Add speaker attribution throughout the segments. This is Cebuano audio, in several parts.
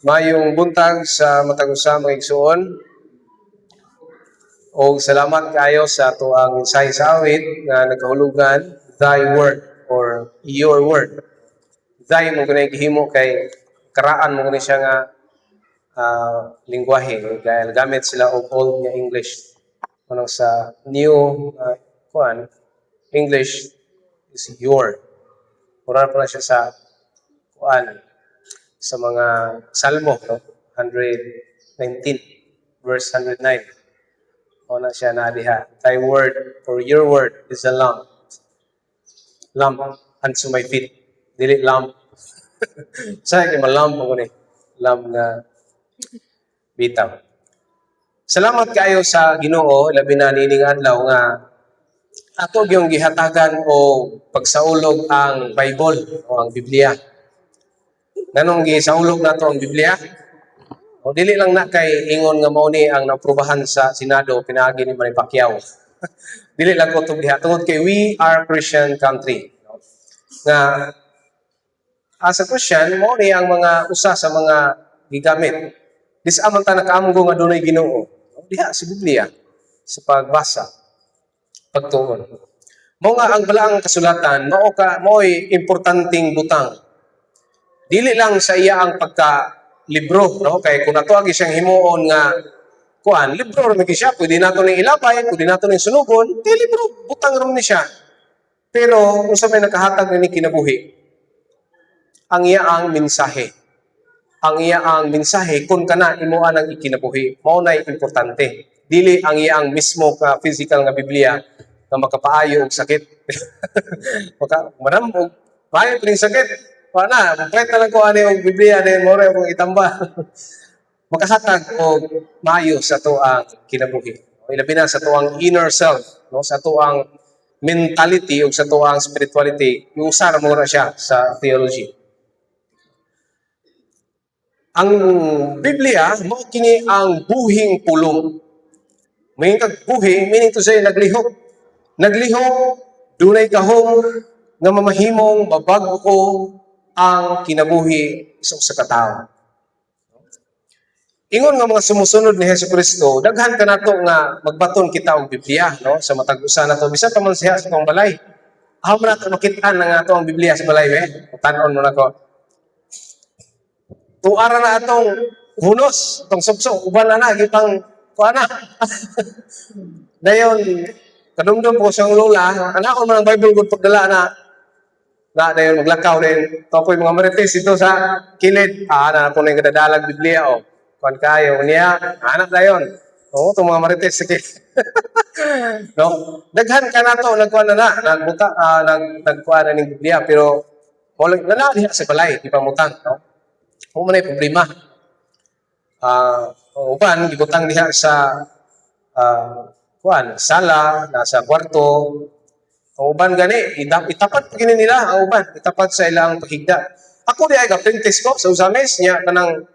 Speaker 1: Mayong buntag sa matag usa, mga igsuon. O salamat kayo sa atoang mensahe sa awit nga nagkahulugan "Thy word" or "Your word." "Thy" mo gani gihimo kay karaan mo gani siya nga lingwahe dahil gamit sila og old nga English. Kanang sa new kuan English is "your." Mura pa na siya sa kuan sa mga Salmo, no? 119 verse 109. O na siya na diha. "Thy word" or "Your word is a lamp. Lamp unto my feet." Dili lamp. Sa kay malamp mo ni. Lamp nga bitaw. Salamat kayo sa Ginoo, labi na niining adlaw nga ato gyung gihatagan og pagsaulog ang Bible o ang Biblia. Nganong gisaulog nato ang Biblia? O dili lang na kay ingon nga mao ni ang naaprubahan sa Senado pinaagi ni Manny Pacquiao. Dili lang ko diha tungod kay we are Christian country. No? Nga as a Christian, mao ni ang mga usa sa mga gigamit. Di man ta nakaamgo nga dunay Ginoo. Diha sa Biblia, sa pagbasa, pagtuon. Mao nga ang balaang kasulatan mao ka mao'y importanteng butang. Dili lang sa iya ang pagka libro, no? Kay kung ato agi siyang himuon nga kuan, libro ra man siya, pwede nato ning ilabay, pwede nato ning sunugon, di libro, butang ra man ni siya. Pero unsa may nakahatag ni kinabuhi? Ang iya ang mensahe. Ang iya ang mensahe kung kana imo ang ikinabuhi, mao nay importante. Dili ang iya ang mismo ka physical nga Biblia nga makapaayo og sakit. Maka manam og maayo ning sakit. Wala na, pwede lang ko ani og Biblia din mo ra akong itamba. Makahatag og maayo sa atoang kinabuhi. Ilabi na sa atoang inner self, no, sa atoang mentality ug sa atoang spirituality, usa ra mo na siya sa theology. Ang Biblia mao kini ang buhing pulong. May kag buhi, meaning to say naglihok. Naglihok, dunay gahom nga mamahimong mabag-o ang kinabuhi sa usa ka tawo. Ingon nga mga sumusunod ni Hesus Kristo, daghan kanato nga magbaton kita og Biblia, no, sa matag usa nato, bisan pa man siya sa atong balay. Aw man nato makitaan na nga ato ang Biblia sa balay be. Tan-on mo nako. Tuara na atong hunos, atong subso, uban na na gipang kuan na. Dayon kadumdum ko siyang lola, anak ko man ang Bible gud pagdala na na dayon maglakaw din. Topoy mga marites ito sa kilid. Ah, na ko na yung kadadalag Biblia oh. Kuan kayo niya, anak dayon. Oo, itong mga marites sige. No? Daghan ka nato nagkuan na na, nagbuta nag nagkuan na ning Biblia, pero wala na diha sa balay ipamutang, no? Mo man ay problema. Uban gibutang diha sa kuan, sala, nasa kwarto. Ang uban gani, itapat pa gini nila ang uban, itapat sa ilang paghigda. Ako di ay apprentice ko sa Ozamiz niya, kanang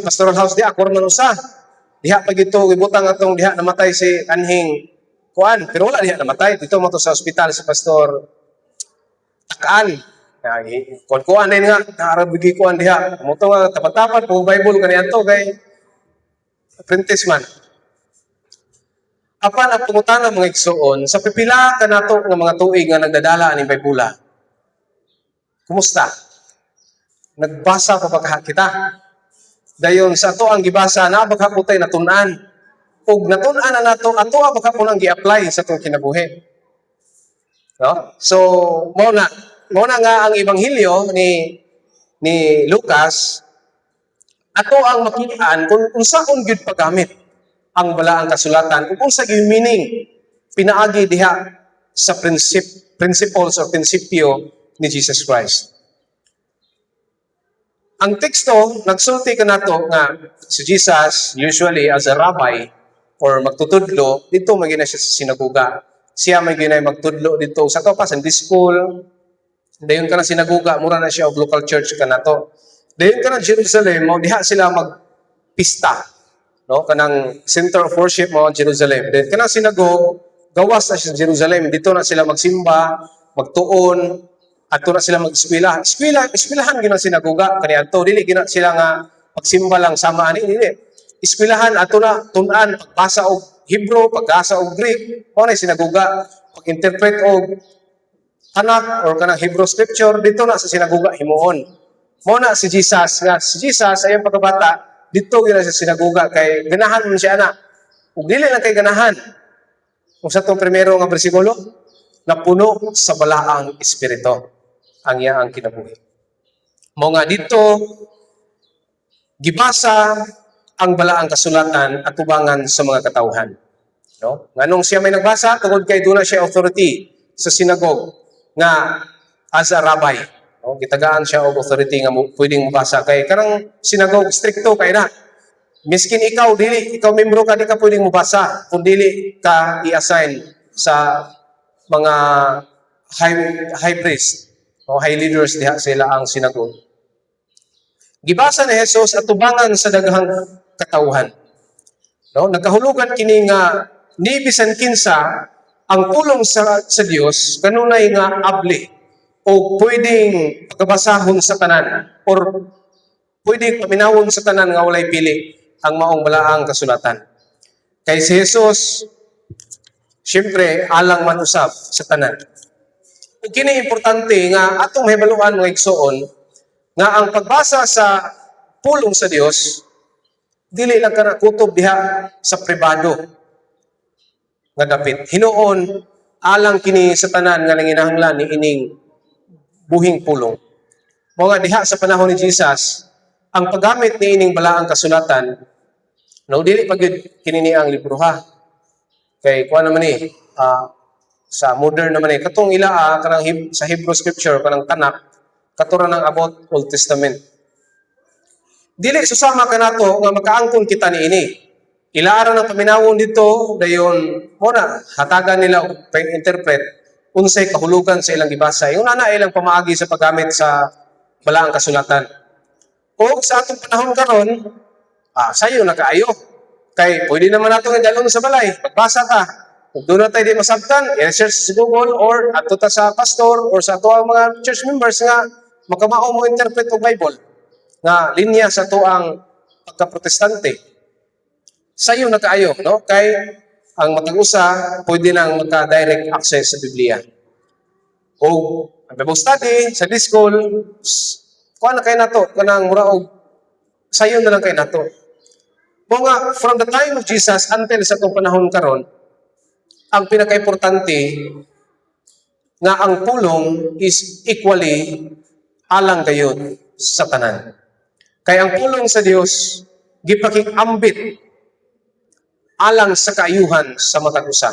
Speaker 1: pastoral house di ako man usa. Diha pa gito gibutang atong diha namatay si anhing kuan, pero wala diha namatay dito mo to sa ospital si Pastor Takaan. Kuan kuan din nga naarabigi kuan diha. Mo to nga tapat-tapat po Bible kani ato kay apprentice man. Apan ang pangutana, mga igsuon, sa pipila ka nato nga mga tuig nga nagdadala aning Bible. Kumusta? Nagbasa pa ba kaha kita? Dayon sa ato ang gibasa na baka tay natun-an. Ug natun-an na nato, ato ba gihapon ang gi-apply sa atong kinabuhi? No? So, mao na nga ang ebanghelyo ni Lucas, ato ang makitaan kung unsaon gyud paggamit ang balaang kasulatan kung unsa gyud meaning pinaagi diha sa principles or prinsipyo ni Jesus Christ. Ang teksto nagsulti kanato nga si Jesus, usually as a rabbi or magtutudlo dito, magina siya sa sinagoga. Siya may ginay magtudlo dito sa to pa Sunday school. Dayon ka na sinagoga, mura na siya og local church kanato. Dayon ka na Jerusalem, mo diha sila magpista. No, kanang center of worship mo ang Jerusalem. Then kanang synagogue, gawas na siya sa Jerusalem. Dito na sila magsimba, magtuon. Adto na sila mag-eskwela. Eskwela, eskwelahan gyud ang sinagoga kaniadto. Dili gyud na sila nga pagsimba lang sama ani, dili. Eskwelahan ato na tun-an, pagbasa og Hebrew, pagbasa og Greek, mao na sinagoga, pag-interpret og Tanakh or kanang Hebrew scripture dito na sa sinagoga himuon. Mao na si Jesus nga si Jesus ayang pagkabata dito gyud na sa sinagoga kay ganahan man siya ana. Ug dili lang kay ganahan. Kung sa itong primero nga bersikulo, napuno sa balaang espiritu ang iyang kinabuhi. Mao nga dito gibasa ang balaang kasulatan at tubangan sa mga katawhan. No? Nganong siya may nagbasa? Tungod kay duna siya authority sa synagogue nga as a rabbi. No? Gitagaan siya og authority nga mo, pwedeng mobasa kay kanang synagogue strikto kay na. Miskin ikaw dili ikaw membro ka, di ka pwedeng mobasa kung dili ka i-assign sa mga high priest o high leaders diha sila ang synagogue. Gibasa ni Jesus at tubangan sa daghang katawhan. No, nagkahulugan kini nga ni bisan kinsa, ang pulong sa Dios kanunay nga abli o pwedeng pagkabasahon sa tanan or pwedeng paminawon sa tanan nga walay pili ang maong balaang kasulatan. Kay si Jesus, siyempre, alang man usab sa tanan. Ug kini importante nga atong mahibaluan, mga igsoon, nga ang pagbasa sa pulong sa Dios dili lang kana kutob diha sa pribado nga dapit. Hinuon alang kini sa tanan nga nanginahanglan ni ining buhing pulong. Mao nga diha sa panahon ni Jesus, ang paggamit ni ining balaang kasulatan, no, dili pa gyud kini ni ang libro ha. Kay kuan naman ni sa modern naman eh katong ila kanang sa Hebrew scripture, kanang Tanakh, kato ra nang about Old Testament. Dili susama kanato nga makaangkon kita niini. Ila ra nang paminawon dito, dayon mo na hatagan nila og interpret unsay kahulugan sa ilang gibasa. Yung na ilang pamaagi sa paggamit sa balaang kasulatan. O sa atong panahon karon, sayo na kaayo. Kay pwede naman nato nga dalon sa balay, magbasa ka. Kung duna tay di masabtan, i-search sa Google or adto ta sa pastor or sa ato ang mga church members nga makamao mo interpret og Bible nga linya sa ato ang pagka-Protestante. Sayo na kaayo, no? Kay ang matag usa pwede nang maka-direct access sa Biblia. O ang Bible study sa school, kuha na kay nato kanang mura og sayo na lang kay nato. Mao nga from the time of Jesus until sa atong panahon karon, ang pinaka-importante nga ang pulong is equally alang gayud sa tanan. Kay ang pulong sa Dios gipakig-ambit alang sa kaayuhan sa matag usa.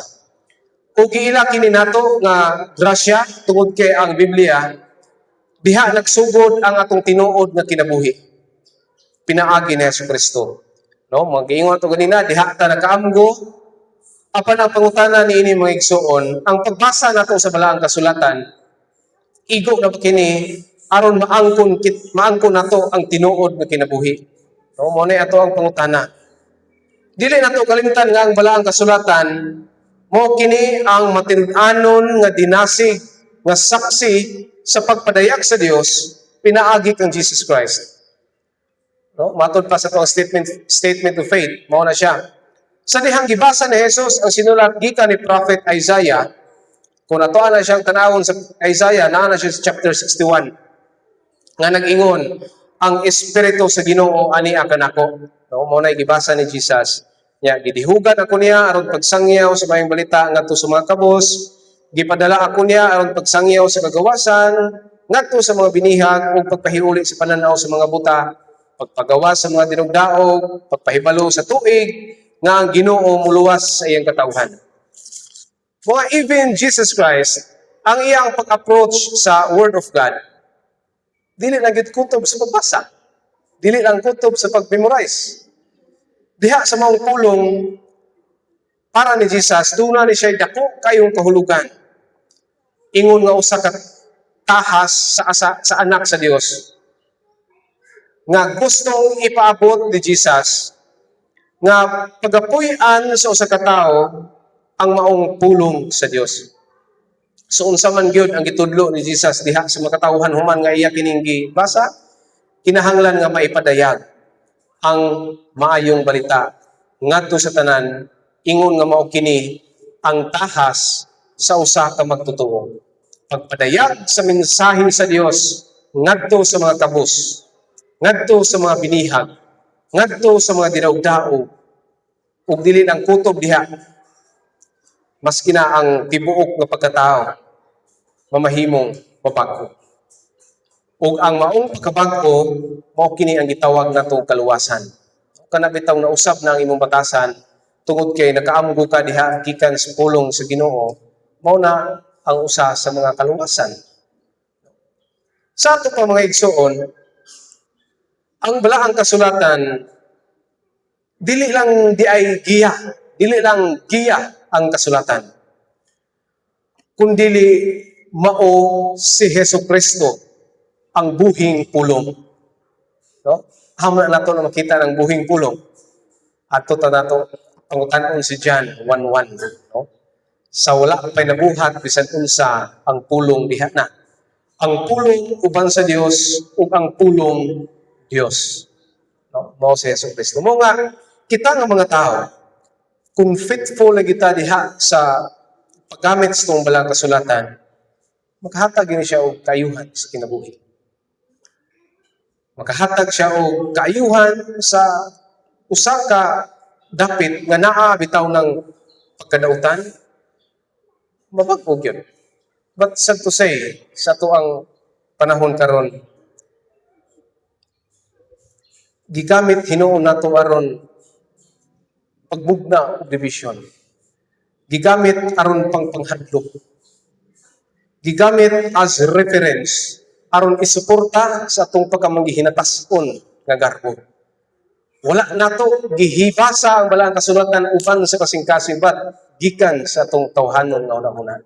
Speaker 1: Ug giila kini nato nga grasya tungod kay ang Biblia, diha nagsugod ang atong tinuod nga kinabuhi pinaagi ni Hesus Kristo. No, mga giingon ato ganina, diha ta nakaamgo. Apan ang pangutana niini, mga igsoon, ang pagbasa nato sa balaang kasulatan, igo na ba kini aron maangkon nato ang tinuod nga kinabuhi? No, mo na ato ang pangutana. Dili nato kalimtan nga ang balaang kasulatan mo kini ang matinud-anon nga dinasig nga saksi sa pagpadayag sa Dios pinaagi kang Jesus Christ. No, matod pa sa atong statement of faith, mao na siya. Sa dihang gibasa ni Jesus ang sinulat gikan ni Prophet Isaiah, kung atoa na siyang tanawon sa Isaiah, naa na siya sa chapter 61, nga nag-ingon, "Ang Espiritu sa Ginoo ani kanako." No, mao na gibasa ni Jesus. Nya gidihugan ako niya aron pagsangyaw sa maayong balita ngadto sa mga kabos, gipadala ako niya aron pagsangyaw sa kagawasan ngadto sa mga binihag ug pagpahiuli sa pananaw sa mga buta, pagpagawas sa mga dinugdaog, pagpahibalo sa tuig nga ang Ginoo muluwas sa iyang katawhan. Mga even Jesus Christ, ang iyang pag-approach sa Word of God, dili lang gid kutob sa pagbasa. Dili lang kutob sa pag-memorize. Diha sa maong pulong, para ni Jesus, duna ni siya dako kayong kahulugan. Ingon nga usa ka tahas sa anak sa Dios. Nga gustong ipaabot ni Jesus nga pagapuy-an sa usa ka tawo ang maong pulong sa Dios. So unsa man gyud ang gitudlo ni Jesus diha sa mga katawhan human nga iya kining gibasa, kinahanglan nga maipadayag ang maayong balita ngadto sa tanan, ingon nga mao kini ang tahas sa usa ka magtotoo. Pagpadayag sa mensahe sa Dios ngadto sa mga kabus, ngadto sa mga binihag, ngadto sa mga dinawdaog, ug dili lang kutob diha, maski na ang tibuok nga pagkatao mamahimong mabag-o. Ug ang maong pagkabag-o, mao kini ang gitawag nato kaluwasan. Kana bitaw nausab na ang imong batasan tungod kay nakaamgo ka diha gikan sa pulong sa Ginoo, mao na ang usa sa mga kaluwasan. Sa ato pa, mga igsoon, ang balaang kasulatan dili lang diay giya, dili lang giya ang kasulatan, kundili mao si Hesus Kristo ang buhing pulong. No? Amo na nato na makita ng buhing pulong. Ato ta nato pangutan-on si John 1:1, no? Sa wala pa'y nabuhat bisan unsa, ang pulong diha na. Ang pulong uban sa Dios ug ang pulong Dios. No? Mao si Hesus Kristo. Mao nga kita nga mga tao, kung faithful na kita diha sa paggamit sa itong balaang kasulatan, makahatag gyud siya og kaayuhan sa kinabuhi. Makahatag siya og kaayuhan sa usa ka dapit nga naa bitaw ng pagkadautan, mabag-o gyud. But sad to say, sa atoang panahon karon, gigamit hinuon nato aron pagbugna og division. Gigamit aron pang panghadlok. Gigamit as reference aron isuporta sa atong pagkamanggihinatason nga garbo. Wala nato gihibasa ang balaang kasulatan uban sa kasing-kasing, but gikan sa atong tawhanon nga una-una.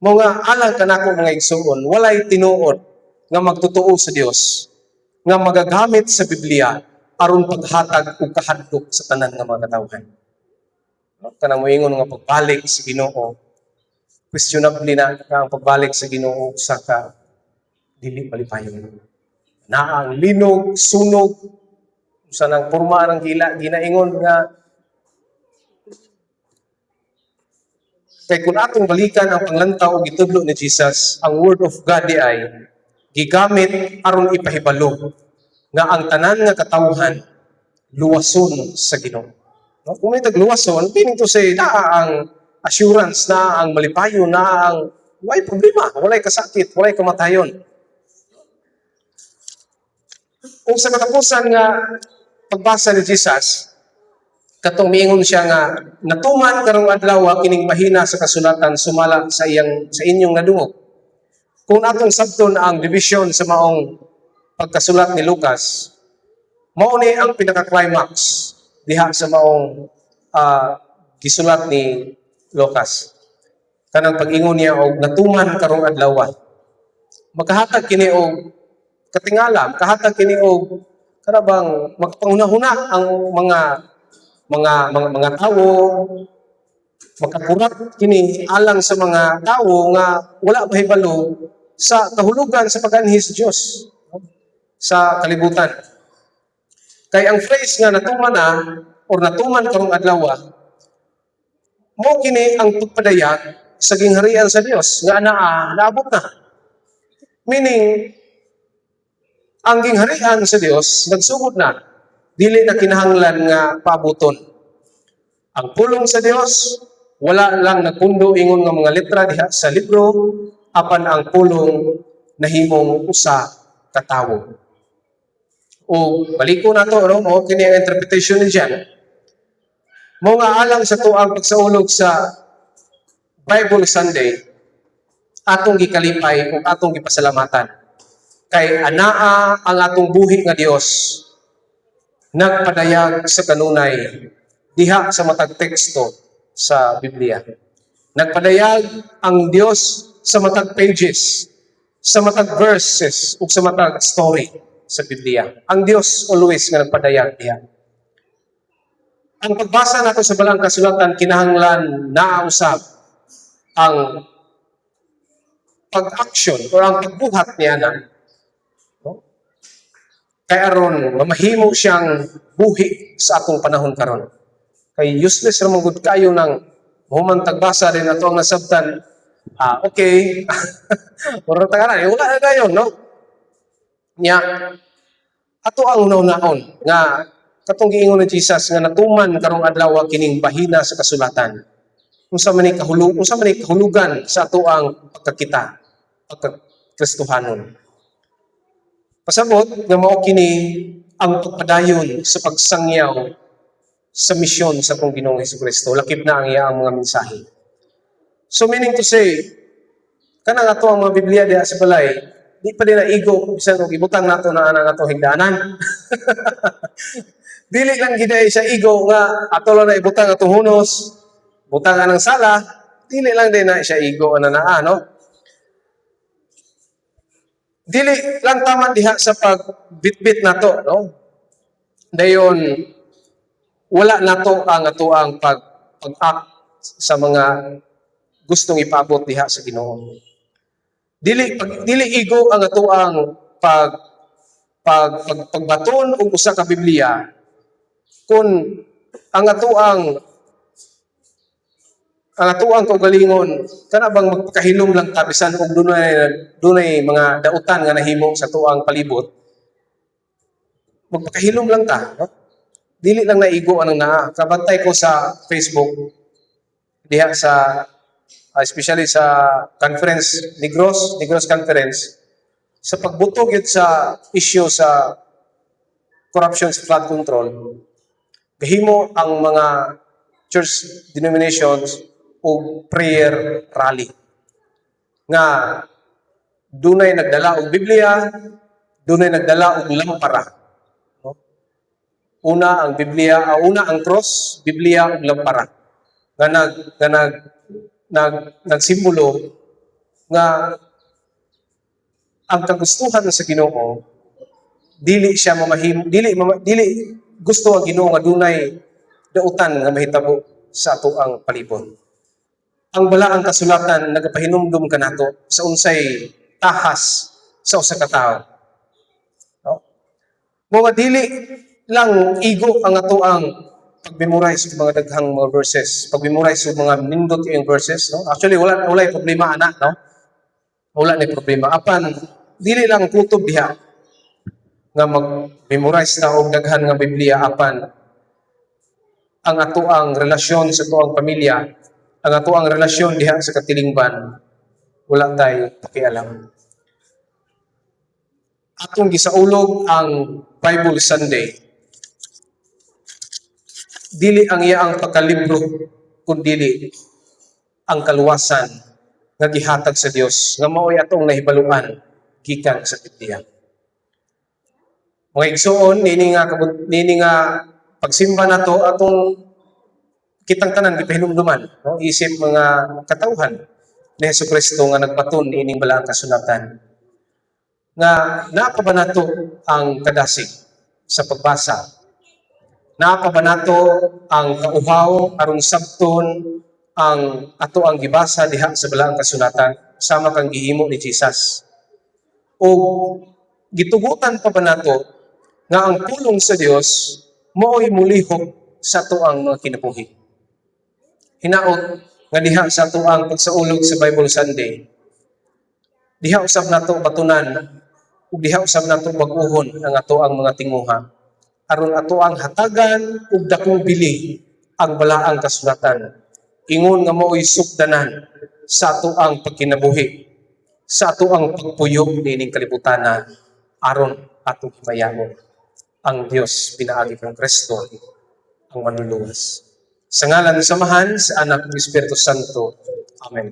Speaker 1: Mao nga alang kanako, mga igsuon, walay tinuod nga magtotoo sa Dios nga magagamit sa Biblia aron paghatag og kahadlok sa tanan nga mga katawhan. No? Kanang moingon nga pagbalik sa Ginoo, questionable na nga ang pagbalik sa Ginoo usa ka dili malipayon. Na ang linog, sunog, usa nang porma ng gila, ginaingon nga kay kung atong balikan ang panglantaw og gitudlo ni Jesus, ang Word of God di ay gigamit aron ipahibalo nga ang tanan nga katawhan luwason sa Ginoo. No? Kung may tagluwason, meaning to say, naa ang assurance, naa ang malipayon, naa ang walay problema, walay kasakit, walay kamatayon. Kung sa katapusan nga pagbasa ni Jesus, katong miingon siya nga natuman karong adlaw kining mahina sa kasulatan sumala sa inyong nadungog. Kung atong sabton ang division sa maong pagkasulat ni Lucas, mao ni ang pinaka-climax diha sa maong gisulat ni Lucas. Kanang pag-ingon niya og natuman karong adlaw. Makahatag kini og katingala, makahatag kini og kana bang magpanghuna-huna ang mga tawo, makakurat kini alang sa mga tawo nga wala mahibalo sa kahulugan sa pag-anhi sa Dios, no, sa kalibutan. Kay ang phrase nga natuman na or natuman karong adlaw, mao kini ang pagpadayag sa gingharian sa Dios nga naa naabot na. Meaning, ang gingharian sa Dios nagsugod na, dili na kinahanglan nga paabuton. Ang pulong sa Dios wala lang nagpundo ingon nga mga letra diha sa libro, apan ang pulong nahimong usa ka tawo. O baliko nato, no, mao kini ang interpretation ni John. Mao nga alang sa tuang pagsaulog sa Bible Sunday, atong gikalipay ug atong gipasalamatan. Kay anaa ang atong buhi nga Dios nagpadayag sa kanunay diha sa matag teksto sa Biblia. Nagpadayag ang Dios sa matag pages, sa matag verses ug sa matag story sa Biblia. Ang Dios always nga nagpadayag diha. Ang pagbasa nato sa balaang kasulatan kinahanglan naa usab Ang pag-action or ang pagbuhat niya na, no? Kay aron mamahimo siyang buhi sa atong panahon karon. Kay useless ra man gud kayo nang human tagbasa din ato ang nasabtan, ah, okay. Mura ta eh, wala na dayon, no? Nya ato ang hunahunaon nga katong giingon ni Jesus nga natuman karong adlaw kining bahina sa kasulatan. Unsa man ni kahulugan sa ato ang pagkakita, pagka-Kristohanon? Pasabot nga mao kini ang pagpadayon sa pagsangyaw sa misyon sa atong Ginoong Hesukristo, lakip na ang iyang mga mensahe. So meaning to say, kanang ato ang mga Biblia diha sa balay, di pa din na igo bisan og ibutang nato na anang atong higdanan. Dili lang gid ay siya igo nga ato lang na ibutang atong hunos, butang anang sala, dili lang din na siya igo ana naa, no? Dili lang tama diha sa pagbitbit nato, no? Dayon wala nato ang ato ang pag-act sa mga gustong ipaabot diha sa Ginoo. Dili igo ang ato ang pag pag, pag pagbaton og usa ka Biblia kung ang ato ang kaugalingon kana bang magpakahilom lang ta bisan og dunay mga dautan nga nahimo sa atuang palibot, magpakahilom lang ta, no? Dili lang naigo anang naa. Kabantay ko sa Facebook diha sa especially sa conference Negros, Negros Conference, sa pagbuto gyud sa issue sa corruption sa flood control, gahimo ang mga church denominations og prayer rally nga dunay nagdala og Biblia, dunay nagdala og lampara, no? Una ang Biblia, una ang cross, Biblia ug lampara nga nagsimbolo nga ang kagustuhan sa Ginoo, dili siya mamahimo, dili gusto ang Ginoo nga dunay dautan nga mahitabo sa ato ang palibot. Ang balaang kasulatan nagapahinumdum kanato sa unsay tahas sa usa ka tawo. No? Mga dili lang igo ang ato ang pag-memorize og mga daghang mga verses, pag-memorize og mga nindot yung verses, no? Actually, wala wala problema ana, no? Wala ni problema. Apan dili lang kutob diha nga mag-memorize na og daghan nga Biblia apan ang ato ang relasyon sa atoang pamilya, ang ato ang relasyon diha sa katilingban, wala tay pakialam. Atong gisaulog ang Bible Sunday. Dili ang iyaang pagkalibro, kundi ang kaluwasan nga gihatag sa Dios nga mao'y atong nahibaluan gikan sa Biblia. Mga igsuon, nini nga pagsimba nato atong kitang tanan gipahinumduman, no, isip mga katawhan ni Hesukristo nga nagbaton niining balaang kasulatan, nga naa pa ba nato ang kadasig sa pagbasa? Naa pa ba nato ang kauhaw aron sabton ang ato ang gibasa diha sa balaang kasulatan sama kang gihimo ni Jesus? O gitugutan pa ba nato nga ang pulong sa Dios mao'y mulihok sa atoang mga kinabuhi? Hinaot nga diha sa atoang pagsaulog sa Bible Sunday, diha usab nato batunan ug diha usab nato bag-uhon ang atoang mga tinguha aron ato ang hatagan ug dakong bili ang balaang kasulatan ingon nga mao'y sukdanan sa atoang pagkinabuhi, sa atoang pagpuyo niining kalibutana, aron atong himayaon ang Dios pinaagi kang Kristo ang manluluwas. Sa ngalan sa Amahan, sa Anak ug Espiritu Santo. Amen.